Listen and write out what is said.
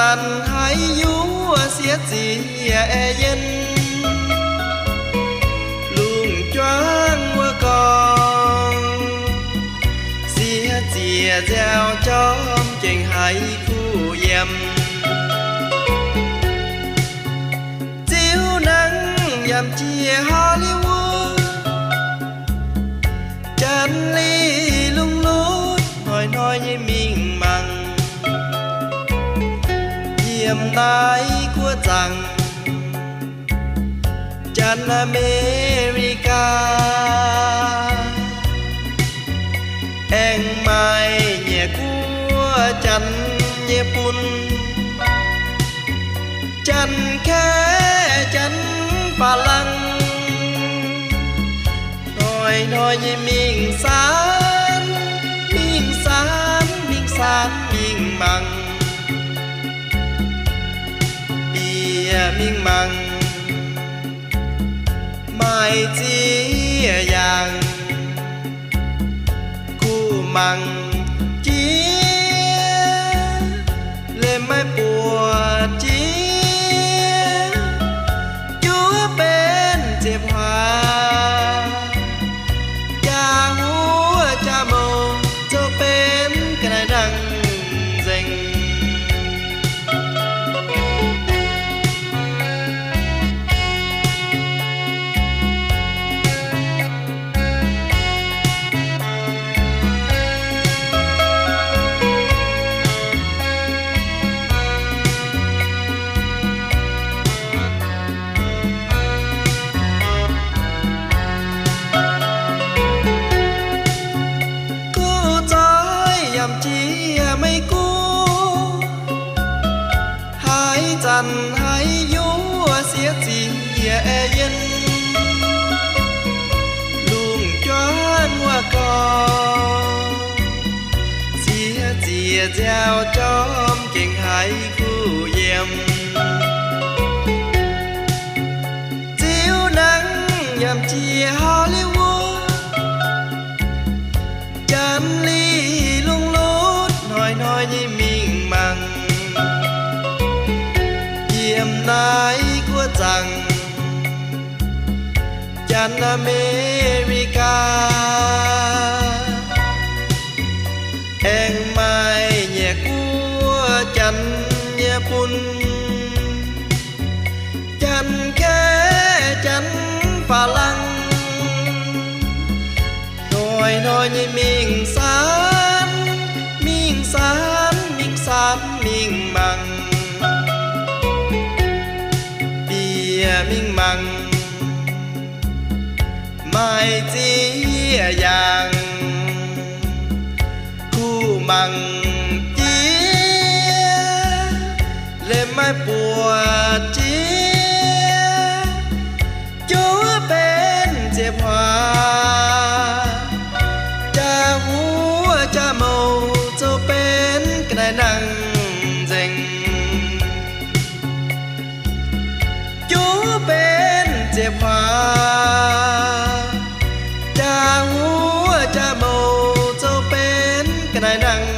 Janx haiz yuv siev ziex aengx yien, lungh juangv wuov gorngv, siev ziex nziaaux jorm gengh haiz kuh yiem. Ziouv nangv yaac jiex Hollywood, Janx liz lungh lutv hnoi-hnoi nyei mingh mangc, yiem naaiv guoqv zaangc Janx Aa^me^li^gaa. Aengx maaih nyei guoqv Janx nyei bun, Janx-Kaeqv, Janx Faa^lang, hnoi-hnoi nyei mingh saanv, mingh saanv, mingh saanv mingh mangc, bieqc mingh mangc, maaih ziex yaangc kuh mangc jiex, liemh maiv buatc jiex, juov benv ziepc hlaax, jaa huv jaa mou zoux benv ga'naaiv nangh nzengc. Kuv zoih yaac jiex Meiv Guoqv, haaix zanc haiz yuv siev ziex aengx yien, lungh juangv wuov gorngv, siev ziex nziaaux jorm gengh haiz kuh yiem. Ziouv nangv yaac jiex Hollywood, Janx liz lungh lutv hnoi-hnoi nyei mingh mangc, yiem naaiv guoqv zaangc Janx Aa^me^li^gaa. Aengx maaih nyei guoqv Janx nyei bun, Janx-Kaeqv, Janx Faa^lang, hnoi-hnoi nyei mingh saanv, mingh saanv, mingh saanv mingh mangc, bieqc mingh mangc, maaih ziex yaangc kuh mangc jiex, liemh maiv buatc jiex, juov benv ziepc hlaax, jaa huv jaa mou zoux benv ga'naaiv nangh nzengc. Juov benv ziepc hlaax, jaa huv jaa mou zoux benv ga'naaiv nangh